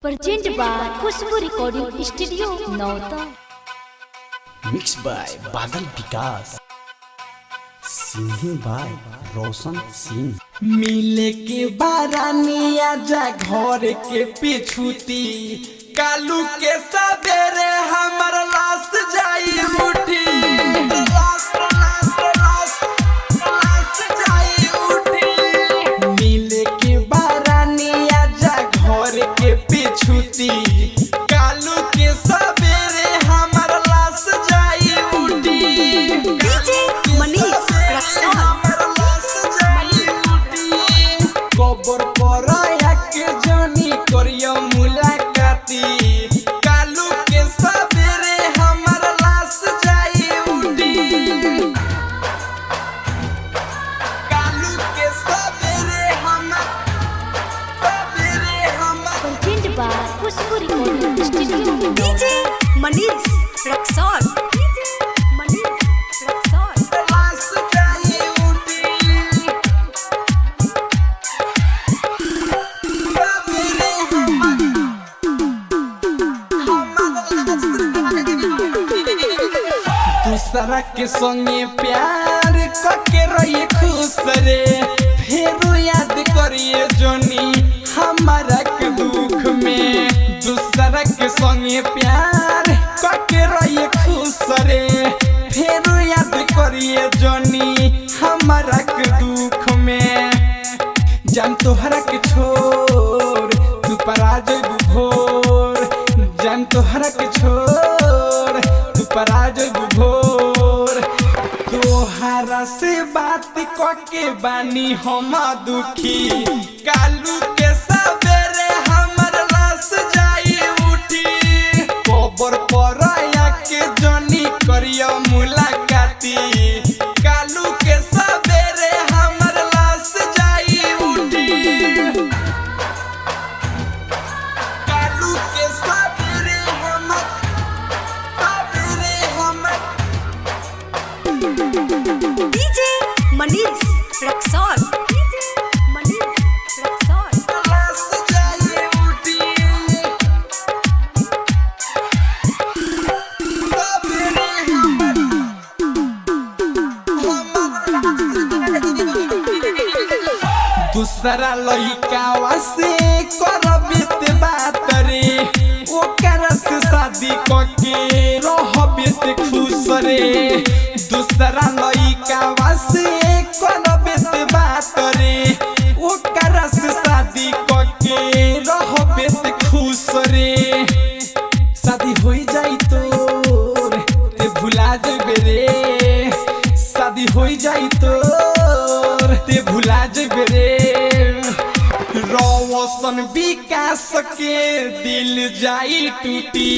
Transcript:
Present by Khushboo recording studio Nauta. Mix by Badal Vikas, singing by Roshan Singh. मिले के बारानिया जा घर के पिछुती, कालू के सवेरे हमर लाश जाई उठी। लाश लाश लाश लाश जाई उठी। मिले के बारानिया जा घर के पिछुती, कालू के सवेरे हमर लाश जाई उठी। डीजे मनीष रक्सौल। हमर लाश जाई उठी। कबर पर के जानी करियो मुलाकाती, कालू के सवेरे हमर लाश जाई उठी। कालू के सवेरे हमर सवेरे हमर present by Khushboo recording studio DJ Manish Raxaul. DJ Manish Raxaul. लाश जाई उठी। सवेरे हमर दूसरा के संगे प्यार कके रहिए खुश रे, फेरू याद करिए जोनी हमारा के दुख में। दूसरा के संगे प्यार कके रहिए खुश रे, फेरू याद करिए जोनी हमारा के दुख में। जान तोहरा के छोर तू परा जइबू भोर, जान तोहरा के छोर तू परा जइबू भोर। तोहरा से बात कके बानी हम दुखी, कालू के सवेरे हमर लाश जाई उठी। कबर पर के जनी करियो मुलाकाती, कालू के सवेरे हमर लाश जाई उठी। कालू के सवेरे हमर सवेरे हमर डीजे मनीष रक्सौल। डीजे मनीष रक्सौल। लाश जाई उठी। सवेरे हमर दूसरा लइकावा से करबित बात रे, ओकरा से शादी कके रहबित खुश रे। दूसरा लइकावा से करबित बात रे, ओकरा से शादी कके रहबित खुश रे। शादी हो जाई तोर ते भुला जेबे रे, शादी हो जाई तोर ते भुला जेबे रे। रोशन विकास के दिल जाई टूटी,